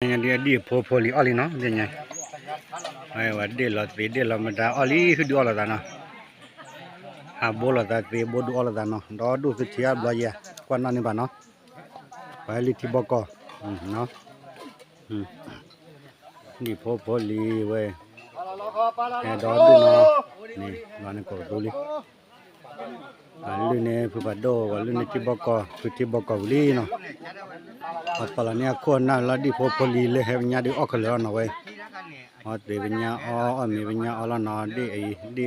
ຍາດີ ອະດີດໂພໂພລີອອກລີເນາະ ເດຍຍາຍ ໄອ້ວ່າເດດລອເຕ ເດດລອມະດາ ອອກລີຄືດູອອກລອຕາເນາະ ຫາໂບລອຕາເຕ ໂບດູອອກລອຕາເນາະ ດອດູສຸທີອາບລອເຢຍ ກວ່ານອນນີ້ບາດເນາະ ໄປລີທີ່ບໍກອ ອືມ ເນາະ ອືມ ດີໂພໂພລີເວີຍ ແຮດອກດູເນາະ ນີ້ ລອນີ້ກໍດູລີ ອ່າ ລຸ້ນເນ ຜູ້ບາດໂດ ວ່າລຸ້ນເນ ທີ່ບໍກອ ຄືທີ່ບໍກອບຸລີເນາະ ເອົາປາລາເນຍ ໂຄນນາລະດີໂພໂພລີເລີຍ ໃຫ້ບັນຍາດີອອກກັນເລີຍເນາະເວີຍ ເອົາເຕບັນຍາອອກ ເອົາເມບັນຍາອອກລະເນາະ ດີ ດີ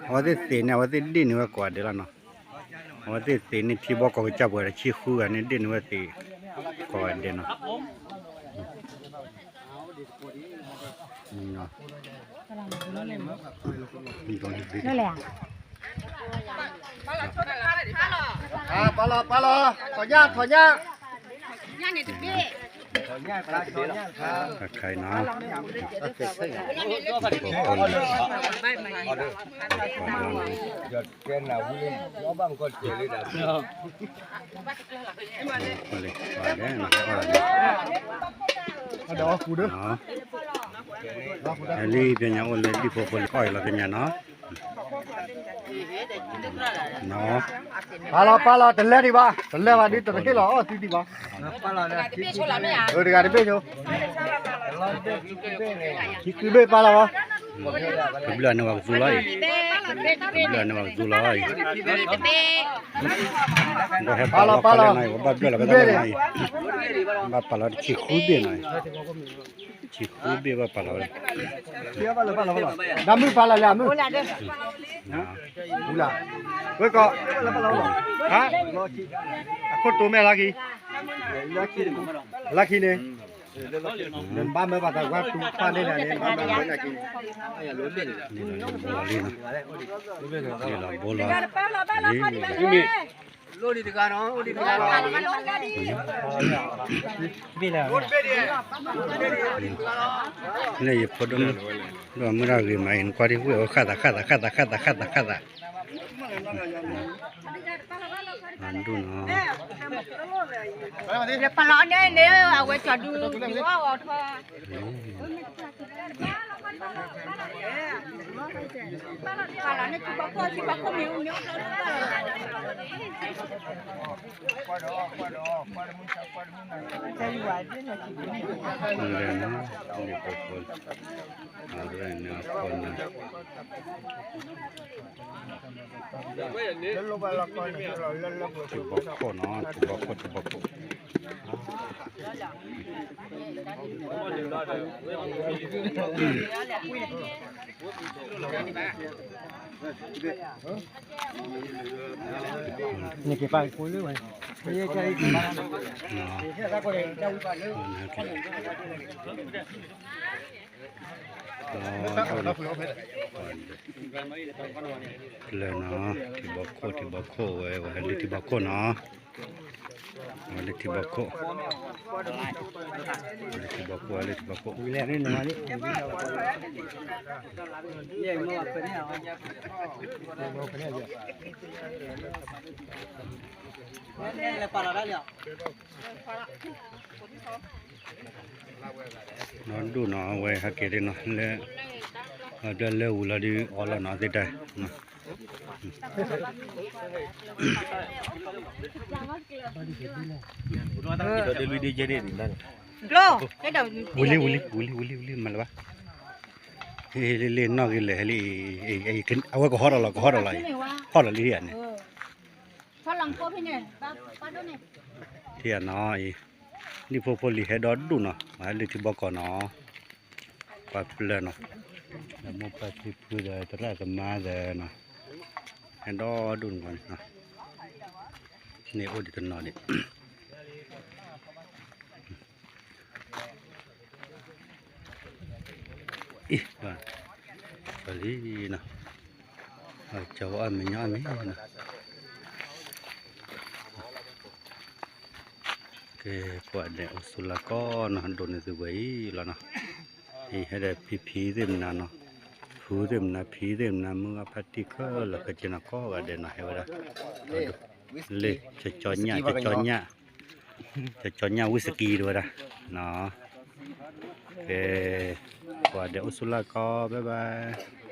ເອົາເຕເຕເນ ເອົາເຕດີນີ້ວ່າກວ່າເດລະເນາະ ເອົາເຕເຕນີ້ທີ່ບໍກອກຈັບໄວ້ ຂີ້ຄູກັນນີ້ດີນີ້ວ່າເຕກວ່າເດເນາະ ນີ້ເນາະ ນີ້ຕົວນີ້ ນັ້ນແຫຼະ ປາລອ ປາລອ ຂໍຍາດ ຂໍຍາດ ຕາໄຄເນາະ ເອົາເລີຍ ເອົາເລີຍ ເອົາເລີຍ ເນາະ ອັນນີ້ເປັນຫຍັງ ໂອເລ ດີໂພໂພລີອອກລະເປັນຫຍັງເນາະ ເນາະ ປາລອ ປາລອ ຕະແລດີວ່າ ຕະແລວ່າດີ ຕະເຄລອ ອໍ ຕິຕິວ່າ ເອີ ຕະກາດເບໂຊ ຄິຄືເບ ປາລອ ເບລານະວ່າຊູລອຍ ເບລານະວ່າຊູລອຍ ບໍ່ໃຫ້ປາລອ ປາລອ ບາດເບລາ ບາດປາລອ ຄິຄູເບໜ້ອຍ ຊິຄູເບວ່າປາລາວເລີຍ ດາມືປາລາວແລ້ວມື ອືມ ເວີຍກໍ ຮະ ຄົນໂຕແມ່ລາຄີ ລາຄີນີ້ ເດີນບ້ານເມືອງປາຕາກວ່າ ຕູປ້ານີ້ແຫຼະນີ້ ບ້ານເມືອງລາຄີ ນີ້ລາວໂບລາວ ນີ້ລາວໂບລາວ ໂລດີຕະກາເນາະ ໂລດີຕະກາເນາະ ເລີຍພໍດົນ ລະມື້ລາວເລີຍມາເຫັນກວ່າທີ່ຫ້ວຍ ໂອ ຄາຕາ ຄາຕາ ຄາຕາ ຄາຕາ ຄາຕາ ຄາຕາ ອືມ ອັນດູເນາະ ເດ ປາລາເນ ເນ ເອົາໄວ້ຈອດດູ ເອີ Tobacco ເນາະ Tobacco Tobacco ເລີຍເນາະ Tobacco Tobacco ເວີຍ ວ່າເລີຍ Tobacco ເນາະ ວ່າເລີຍ Tobacco ວ່າເລີຍ Tobacco ວ່າເລີຍ Tobacco ນອນດູເນາະ ເອົາໄວ້ຫາເກເດເນາະ ແລະ ເດີນເລີວລະດີອອລະເນາະ ຕິດໄດ້ເນາະ Glo, cái đầu ວຸລີ ວູລີ ວູລີ ວູລີ ວູລີ ມາລະວະ ເຮເລ ເລນອກເລ ເຮເລ ເອ ເອ ເອ ເອົາໄວ້ກໍຮອດເອົາລະ ກໍຮອດເອົາລະ ຮອດລະລີອັນນີ້ Pha lòng cô thế nhỉ? Ba, ba đứa này. ທຽນເນາະ ນີ້ພວກ ພວກລີແຮດອອກດູເນາະ ມາເລີຍທີ່ບໍກອເນາະ ປາເປືອເນາະ ແລ້ວໝູ່ປາທີ່ພື້ດຕະຫຼາດກະມາເດີເນາະ ແຮດອອກດູກ່ອນເນາະ ນີ້ໂອດີຕະນອນີ້ ອີ ວ່າ ປາລີເນາະ ເຈົ້າອາມິຍອາມິເນາະ ເກປວດແດອອກສຸລາກອນເນາະ ໂດນຊິເວີຍລະເນາະ ອີ ໃຫ້ໄດ້ພີພີເຕັມໜ້າເນາະ ພູເຕັມໜ້າ ພີເຕັມໜ້າ ມືອາພາຕິເຄີລະກະຈິນະກອກະເດເນາະ ໃຫ້ວ່າ ເລ ຈະຈອນຍາ ຈະຈອນຍາ ຈະຈອນຍາວິສກີດ້ວຍນະເນາະ ເອີ ວ່າດຽວອຸສຸລະກໍບາຍບາຍ.